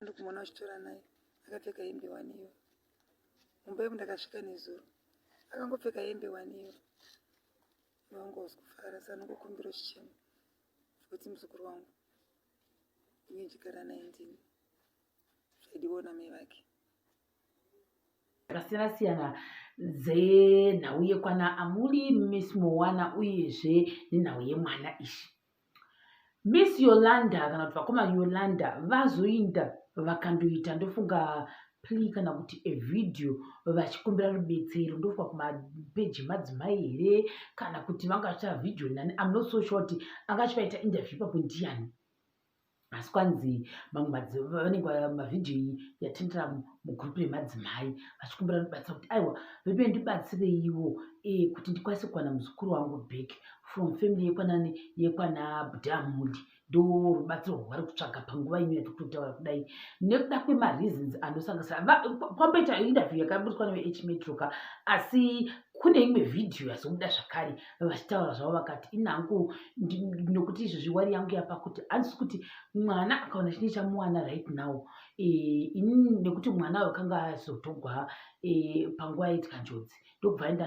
Ndikumuona uchitora naye akapfeka hembe waniyo. Mumba yemu ndakasvika nezuro akangopfeka hembe waniyo. Wangu hausi kufara saka ndingokumbira chichemo kuti muzukuru wangu inge ndichigara naye ndini zvaidiwa namai vake. Dzakasiyana siyana dzenhau yekwana Amuli, Miss Moana uyezve nenhau yemwana ishi. Miss Yolanda kana kuti vakoma Yolanda vazoinda vakandoita ndofunga plea kana kuti a video vachikumbira rubetsero ndofunga kumapeji emadzimai here kana kuti vanga vachiita video nani I'm not so sure kuti anga achivaita interview ipapo ndiyani asi kwanzi mamwe vanenge mavhidhiyo iyi yatendera mugroup remadzimai vachikumbira rubatsiro kuti aiwa veduwe ndibatsireiwo e, kuti ndikwanise kuwana muzukuru wangu back from family yekwanani yekwana bdamuli ndo rubatsiro rwavari kutsvaga panguva ino yatiri kutaura kudai nekuda kwemareasons anosanganisira kwamboita interview yakaburitswa neveh metro ka asi kune imwe vhidhiyo yazobuda zvakare vachitaura zvavo vakati inhangu nokuti izvozvi wari yangu yapa kuti handisi kuti mwana akawana chine chamuwana right now e, inini nekuti mwana uyo kanga azotogwa e, panguva yaitika njodzi ndokubva aenda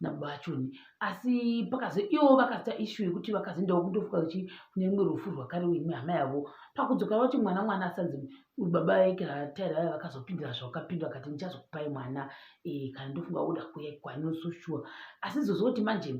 nababa vachoni asi pakazo ivo vakaita issue yekuti vakazoendawo kundofuka kuchi kune rumwe rufu rwakare imwe hama yavo pakudzoka vati mwana mwana asanzi baba vekataira vaya vakazopindira zvavakapindura vakati ndichazokupai mwana e, kana ndofunga oda kuuya kwanoso sure asi zozoti manje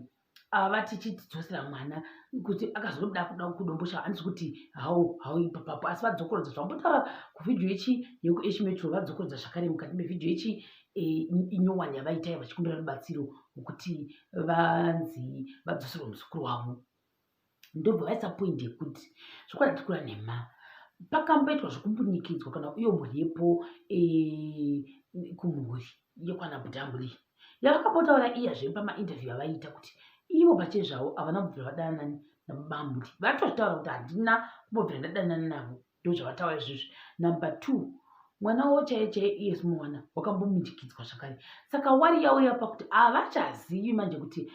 ava tichidzosera mwana kuti akazoda kuda kudombosha handisi kuti hau hau ipapapo asi vadzokorodza zvambotaura kuvhidhiyo ichi yekuhmetro vadzokorodza zvakare mukati mevhidhiyo ichi e, inyowani yavaitai vachikumbira rubatsiro rwekuti vanzi vadzoserwe muzukuru wavo ndobva vaisa point yekuti zvokwadi tikura nhema pakamboitwa zvekumbunyikidzwa kana iyo mhuri yepo e, kumhuri yekwana bhudhamburi yavakambotaura iya zviri pamainterview avaiita kuti ivo pachezvavo havana kubvira vadanana nabamuri vatozvitaura kuti handina kumbobvira ndadanana navo ndozvavataura izvizvi number two mwana wavo chaiye chaiye iye simuwana wakambomundikidzwa zvakare saka wari yauya pakuti havachazivi manje kuti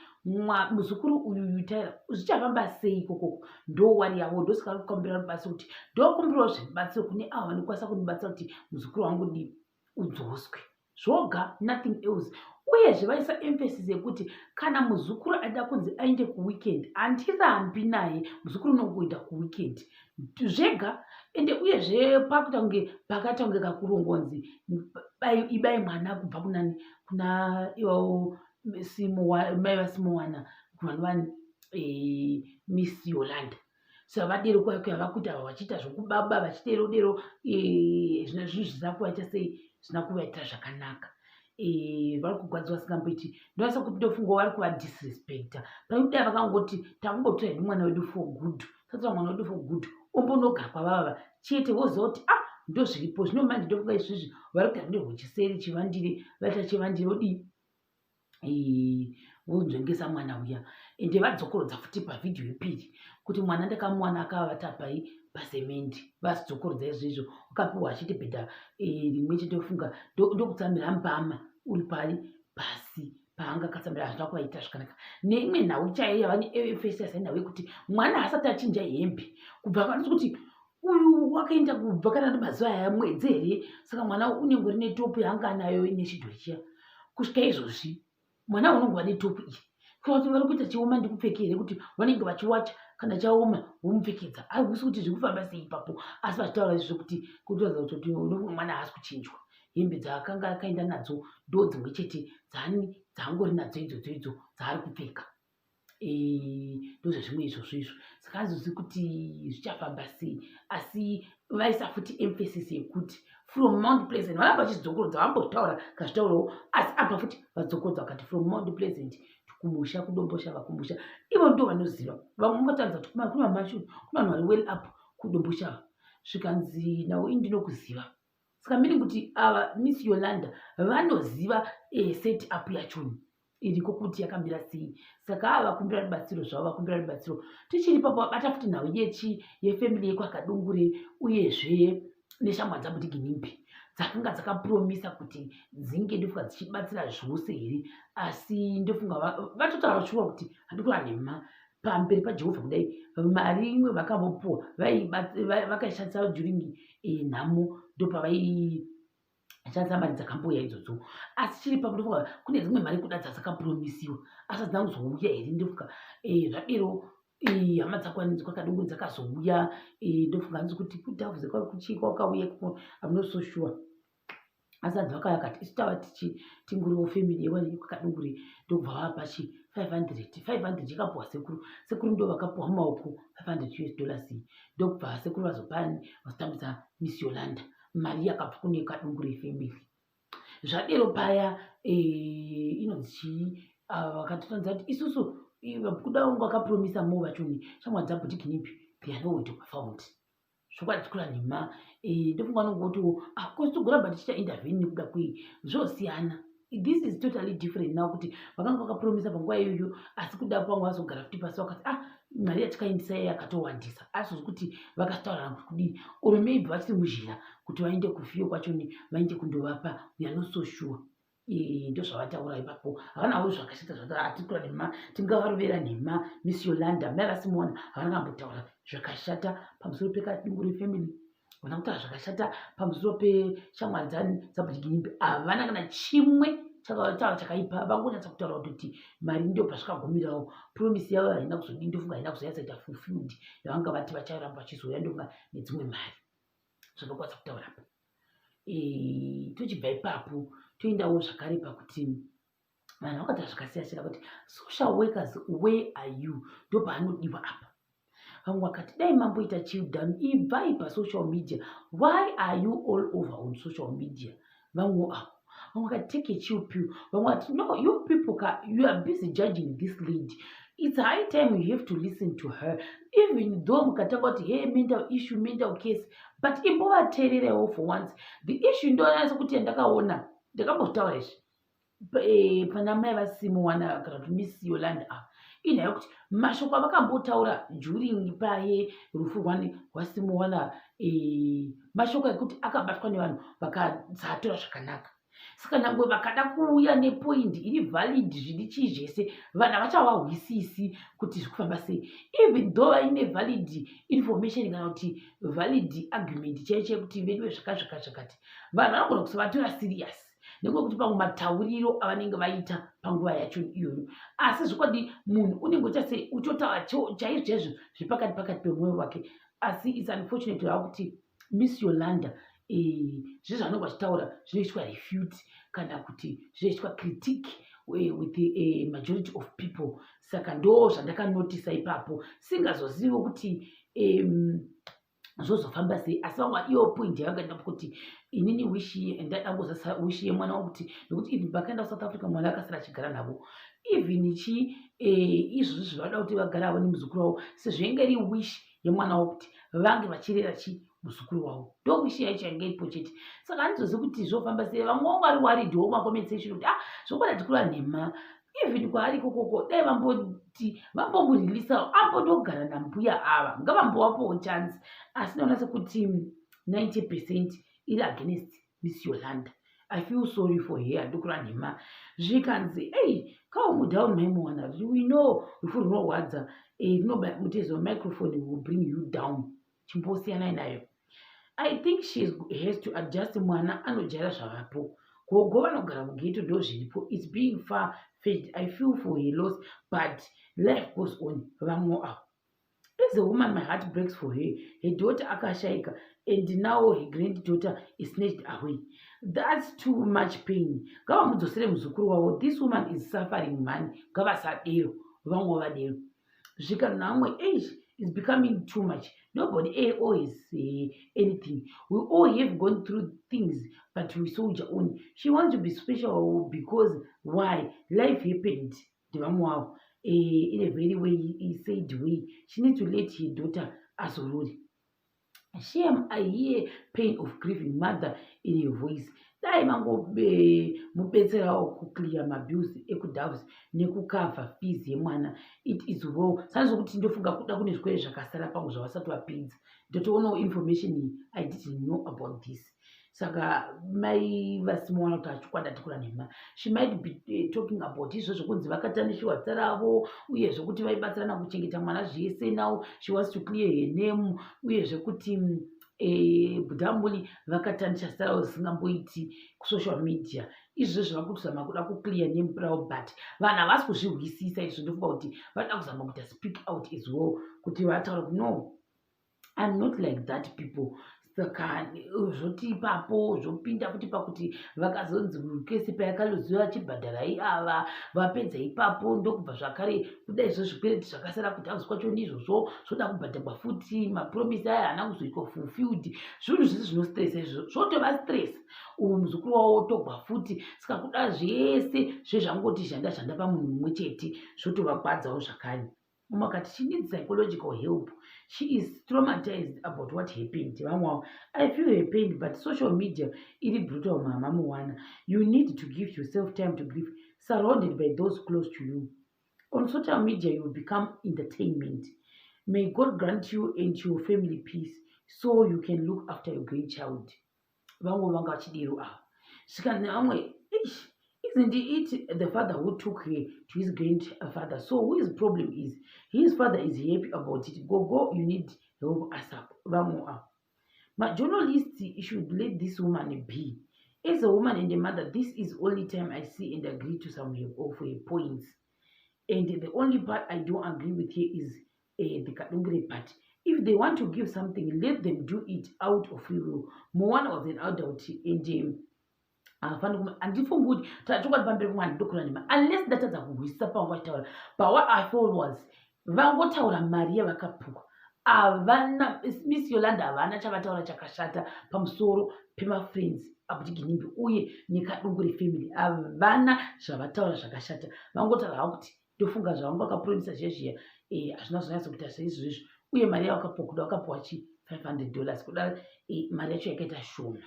muzukuru uyu yutaira zvichafamba sei ikokoko ndo wari yavo ndosaka vari kukumbira rubatsiro kuti ndokumbirawo zverubatsiro kune avo vanokwanisa kundibatsira kuti muzukuru wangu dii udzoswe zvoga nothing else uyezve vaisa emphasis yekuti kana muzukuru aida kunzi aende kuweekend handirambi naye muzukuru unongoenda kuweekend zvega ende uyezve pakuita kunge pakaita kunge kakurongonzi ibai mwana kubva kunani kuna iwawo mai vasimowana kuvanhu vani eh, miss Yolanda saka vadero kwake vakuita ava vachiita zvokubaba vachidero dero eh, zvinhu zvisina kuvaita sei zvisina kuvaitira zvakanaka eh, vari kugwadziwa vasingamboiti ndovasa kuti ndofunga vari kuvadisrespecta pane kudai vakangoti takungotora hedu mwana wedu for good tatora mwana wedu for good ombonogara kwavava chete voziva kuti ah ndozviripo zvino manje ndofunga izvizvi vari kuita nerwechiseri chivandire vaita chivandire odii vonzvengesa mwana uya ende vadzokorodza futi pavhidhiyo yepiri kuti mwana ndakamuwana akavata pai pasemendi vasidzokorodza izvizvo wakapiwa achiti bhedha rimwe chete ofunga ndokutsamira mbama uri pari pasi paanga akatsamira hazvina kuvaita zvakanaka neimwe nhau chaiyo yavane fs nhau yekuti mwana haasati achinja hembe kubva vanoti kuti uyu wakaenda kubva kana mazuva aya mwedzi here saka mwana unenge uri netopu yaanga anayo ine chidhori chiya kusvika izvozvi mwana unongova netopu iyi kana kuti vari kuita chioma ndikupfeke here kuti vanenge vachiwacha kana chaoma vomupfekedza hakusi kuti zviri kufamba sei ipapo asi vachitaura izvo kuti kutoratidza kuti mwana haasi kuchinjwa hembe dzaakanga akaenda nadzo ndo dzimwe chete dzaani dzaangori nadzo idzodzo idzo dzaari kupfeka ndozvezvimwe izvozvo izvo saka azozi kuti zvichafamba sei asi vaisa futi emphasis yekuti from Mount Pleasant varamba vachidzokorodza vambotaura kazvitaurawo asi apa futi vadzokorodza vakati from Mount Pleasant kumusha kuDomboshava kumusha ivo ndo vanoziva vamwe vangataridza kuti kuna mamashu kuna vanhu vari well up kuDomboshava zvikanzi nawo ini ndinokuziva saka meaning kuti ava Miss Yolanda vanoziva set up yachoni iriko kuti yakamira sei saka ava vakumbira rubatsiro zvavo vakumbira rubatsiro tichiri ipapo vabata futi nhau yechi yefamily yekwakadungure uyezve neshamwari dzaBudiginimbi dzakanga dzakapromisa kuti dzinge ndofunga dzichibatsira zvose here asi ndofunga vatotaura shuwa kuti handikura nhema pamberi paJehovha kudai mari imwe vakambopuwa vakaishandisa during nhamo. Ndopavai shandisa mari dzakamboya idzodzo. Asi chiri papo, ndofunga kune dzimwe mari kuda dzadzakapromisiwa, asi hadzina kuzouya here? Ndofunga zvadero hama dzakadongo dzakazouya. Ndofunga hanzi kuti kuDoves kuchii kwakauya ikoko, I'm not so sure. Asi hanzi vakauya kati isu tava tichi tinguriwo family yekwakadungure, ndokubva vapa chi 500 500 yakapuwa sekuru. Sekuru ndo vakapuwa mumaoko 500 US dollars iyi, ndokubva sekuru vazopani vazotambidza Miss Yolanda mari yakabva kune Kadungure family. Zvadero paya inonzi chii, vakatotanza kuti isusu kuda vangu vakapromisa mo vachoni shamwari dzabhuti Ginimbi, they are nowhere to be found. Zvokwadi tikura nhema. Ndofunga vanongotiwo, ah, kosi togoramba tichiita intervene nekuda kwei? Zvosiyana. This is totally different now, kuti vakanga vakapromisa panguva iyoyo, asi kuda pamwe vazogara futi pasi vakati, ah, mari yatikaindisa iya yakatowandisa. Asi kuti vakataurana kuti kudii, or maybe vachiri muzhira kuti vaende kufiyo kwachoni, vaende kundovapa, we are not so sure. Ndozvavataura ipapo. Havanawo zvakashata zvataura, hatikura nhema, tingavarovera nhema. Miss Yolanda, mai vaSimona, havana kambotaura zvakashata pamusoro peKadungure family, havana kutaura zvakashata pamusoro peshamwari dzabhuti Ginimbi. Havana kana chimwe chakataura chakaipa. Vangonyatsa kutaura kutoti mari ndo pazvikagumirawo. Promise yavo haina kuzodii, ndofunga haina kuzoyatsaita fulfilled yavanga vati vacharamba vachizouya, ndofunga nedzimwe mari zvandokwanisa kutaura apa. Tochibva ipapo toendawo zvakare pakuti vanhu vakataura zvakasiyana siyana kuti social workers, where are you? Ndopaanodiwa apa. Vamwe vakati dai mamboita chill down, ibvai pasocial media. Why are you all over on social media? Vamwe avo, vamwe vakati take a chill pill. Vamwe vati no, you people ka, you are busy judging this lady. It's high time you have to listen to her, even though mukatanga kuti hey, mental issue, mental case, but imbovateererewo for once. The issue ndoona sekuti yandakaona, ndakambotaura izvi pana mai vaSimuwana kana kuti Miss Yolanda ava, inyaya yekuti mashoko avakambotaura during paye rufu rwani rwaSimuwana, mashoko ekuti akabatwa nevanhu vakasatora zvakanaka. Saka nyange vakada kuuya nepoint iri valid, zviri chii zvese, vanhu havachavahwisisi kuti zviri kufamba sei, even though vaine valid information kana kuti valid argument chaiyo chaiyo kuti veduwe zvaka zvakati, vanhu vanogona kusavatora serious nekwekuti pamwe matauriro avanenge vaita panguva yacho iyoyo. Asi zvokwadi munhu unenge ucha sei uchotaura chaizvo chaizvo zviri pakati pakati pemwoyo wake. Asi it's unfortunate hava kuti Miss Yolanda zvezvo zvanenge vachitaura zvinoitwa refute kana kuti zvinoitwa critique with the majority of people. Saka ndo zvandakanotisa ipapo, singazozivi kuti zvozofamba sei. Asi vamwe iyo point yavakaenda kuti inini wish ndadangozasa wish yemwana wangu, kuti nekuti even pakaenda kuSouth Africa mwana akasara achigara navo, even chi izvozvo zvavada kuti vagara avo nemuzukuru wavo, sezvo inge iri wish yemwana wavo kuti vange vachirera chi muzukuru wavo, ndo wish yacho yange iripo chete. Saka handizozivi kuti zvofamba sei. Vamwe vangu vari worried wo macomment section kuti ah, zvokwadi tikura nhema, even kwaari ikokoko dai vamboti vambomurilisawo ambondogara nambuya ava, ngavambovapowo chance. Asi ndaona sekuti 90% iri against Miss Yolanda. I feel sorry for her, handikura nhema. Zvikanzi ei, calm down maimuwana, we know rufu runorwadza, rinobaya mutezo, microphone will bring you down, chimbosiyanai nayo. I think she has to adjust. Mwana anojaira zvavapo, gogo vanogara mughetto, ndo zviripo. It's being far fetched. I feel for her loss, but life goes on. Vamwe avo, as a woman, my heart breaks for her. Her daughter akashaika and now her granddaughter is snatched away. That's too much pain. Ngavamudzosere muzukuru wavo. This woman is suffering man, ngavasadero. Vamwe vadero zvika namwe age is becoming too much. Nobody always anything. We all have gone through things, but we soldier on. She wants to be special because why? Life happened. Ndevamwe wavo in a very way said way. She needs to let her daughter azorore. Shame, I hear pain of grieving mother in her voice. Dai vangomubetserawo kuclear mabills ekuDoves nekukavha fees yemwana. It is well. Sanzokuti ndofunga kuda kune zvikwere zvakasara pamwe zvavasati vapedza. Ndotoonawo information iyi, I didn't know about this. Saka mai vasimuwana kuti achikwada tikura nhema, she might be talking about izvozvo kunzi vakatanishiwa zita ravo, uyezve kuti vaibatsirana kuchengeta mwana zvese. Now she wants to clear her name, uyezve kuti Budha Muli vakatarnisha zita ravo zvisingamboiti kusocial media. Izvozvo zvava kutozama kuda kuclear name ravo, but vanhu havasi kuzvihwisisa izvo. Ndofunga kuti vanoda kuzama kuita speak out as well, kuti vataura kuti, "No, I'm not like that, people." Saka zvoti ipapo zvopinda futi pakuti vakazonzi kesi payakaluziwa chibhadharai ava vapedza ipapo, ndokubva zvakare kuda izvo zvikwereti zvakasara kuti azi kwacho ndizvozvo zvoda kubhadharwa futi. Mapromise aya haana kuzoitwa fulfilled. Zvinhu zvese zvinostressa izvozvo, zvotova stress. Uyu muzukuru wavo wotogwa futi. Saka kuda zvese zvezvangoti zhanda zhanda pamunhu mumwe chete, zvotovagwadzawo zvakare. Mumwe akati she needs psychological help, she is traumatized about what happened. Vamwe, "I feel her pain, but social media iri brutal. Mama Moana, you need to give yourself time to grieve, surrounded by those close to you. On social media you become entertainment. May God grant you and your family peace so you can look after your grandchild." Vamwe vanga vachidero ava. Svika nevamwe, "Isn't it the father who took her to his grandfather? So whose problem is his father is happy about it? Gogo, you need help ASAP." Vamwe ava, "Majournalists should let this woman be. As a woman and a mother, this is only time I see and agree to some of her points, and the only part I don't agree with her is the Kadungure part. If they want to give something, let them do it out of free will. Moana was an adult and haafaniri." Handifungi kuti chokwadi pamberi kumwe handidokura nema unless ndatadza kuhwisisa pavanga vachitaura. But what I felt was vangotaura mari yavakapuwa. Havana, Miss Yolanda havana chavataura chakashata pamusoro pemafriends aBhuti Ginimbi uye neKadungure family. Havana zvavataura zvakashata. Vangotaura havo kuti ndofunga zvavanga vakapromisa zviya zviya hazvina kuzonyatsokuita saizvozvo, uye mari yavakapuwa, kuda vakapuwa chi $500 kuda mari yacho yakaita shoma,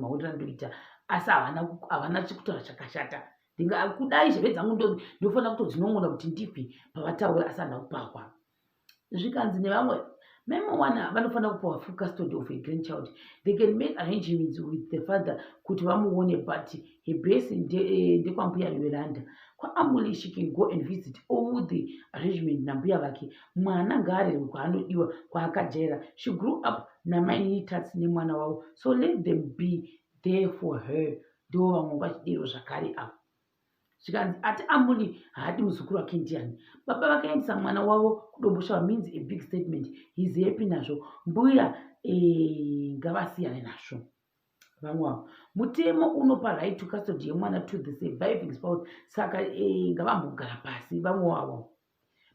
maonero andoita. Asi havana chekutaura chakashata. Kudai zheve dzangu ndofanira kutodzinon'ona kuti ndibve pavataura, asi handina kupahwa. Zvikanzi nevamwe, "Mai Moana vanofanira kupiwa full custody of a grandchild. They can make arrangements with the father kuti vamuone, but her base ndekwambuya Yolanda kwaAmuli. She can go and visit all the arrangement nambuya vake. Mwana ngaarerwe kwaanodiwa, kwaakajaira. She grew up namainitats nemwana wavo, so let them be there for her." Ndo vamwe vachidero zvakare avo. Zvikanzi, "Ati Amuli haadi muzukuru wake ndiani? Baba vakaendesa mwana wavo kuDomboshava means a big statement. He's happy nazvo. Mbuya ngavasiyane nazvo." Vamwe avo, "Mutemo unopa right to custody yemwana to the surviving spouse, saka ngavambogara pasi." Vamwe wavo,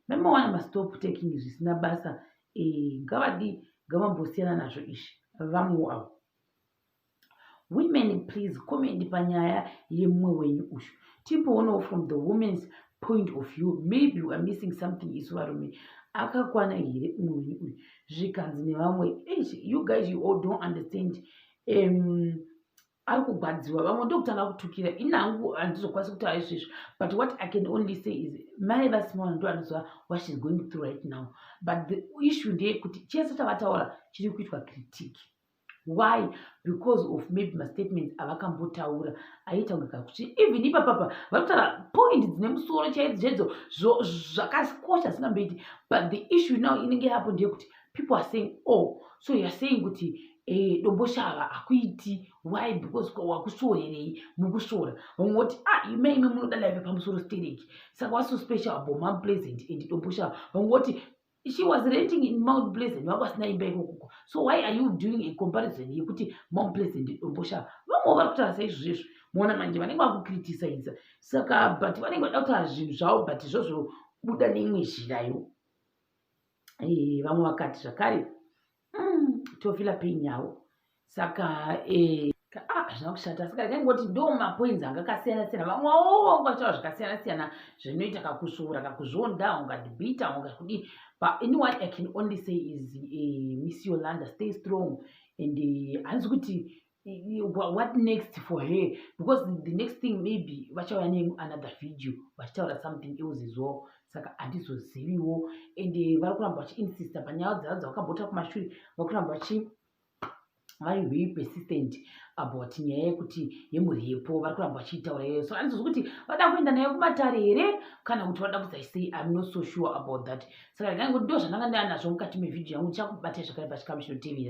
"Mai Moana must stop taking zvisina basa. Ngavadi ngavambosiyana nazvo izvi." Vamwe avo, "Women, please comment panyaya yemumwe wenyu uyu, timboonawo from the women's point of view. Maybe we are missing something isu varume. Akakwana here umwe wenyu uyu?" Zvikanzi nevamwe, "You guys, you all don't understand. Ari kugwadziwa." Vamwe ndokutanga kutukira. Inhangu handizokwanisi kutaura izvezvo, but what I can only say is mai vaSimona ndo anoziva what she's going through right now. But the issue ndeyekuti chese chavataura chiri kuitwa critique. Why? Because of maybe mastatements avakambotaura aita kunge kakuti even ipapapa vari kutaura point dzine musoro chaidzo chaidzo, zvakakosha zvisingamboiti. But the issue now inenge yapo ndeyekuti people are saying, "Oh, so you are saying kuti Domboshava hakuiti. Why? Because wakusvorerei mukusvora?" Vamwe voti, "Ah, ime ime munoda life pamusoro stereki. Saka what's so special about Mount Pleasant and Domboshava?" Vamwe voti, "She was renting in Mount Pleasant, vanga vasina imba ikokoko, so why are you doing a comparison yekuti Mount Pleasant, Domboshava?" Vamwewo vari kutaura saizvozvezvo. Muona manje vanenge vakucriticiza. Saka but vanenge vada kutaura zvinhu zvavo, but izvozvo buda neimwe zhirayo. Vamwe vakati zvakare, tofeela pain yavo." Saka hazvina kushata. Saka ndingangoti ndo mapoints anga akasiyana siyana. Vamwewo vanga vachitaura zvakasiyana siyana zvinoita kakusvora, kakuzvonda, ungadhibhita, ungakudii. But in what I can only say is Miss Yolanda, stay strong. And handisi kuti what next for her, because the next thing maybe vachauya neanother video vachitaura something else as well. Saka handizoziviwo. And vari kuramba vachiinsista panyaya dzavo dzavakambotaura kumashure. Vari kuramba vachi vari very persistent about nyaya yekuti yemurepo. Vari kuramba vachiitaura iyoyo. So handizozi kuti vada kuenda nayo kumatare here kana kuti vada kuzaisei. I'm not so sure about that. Saka ndingangoti ndo zvandanga ndaa nazvo mukati mevhidhiyo yangu. Ndichakubatai zvakare pachikamu chinotevera.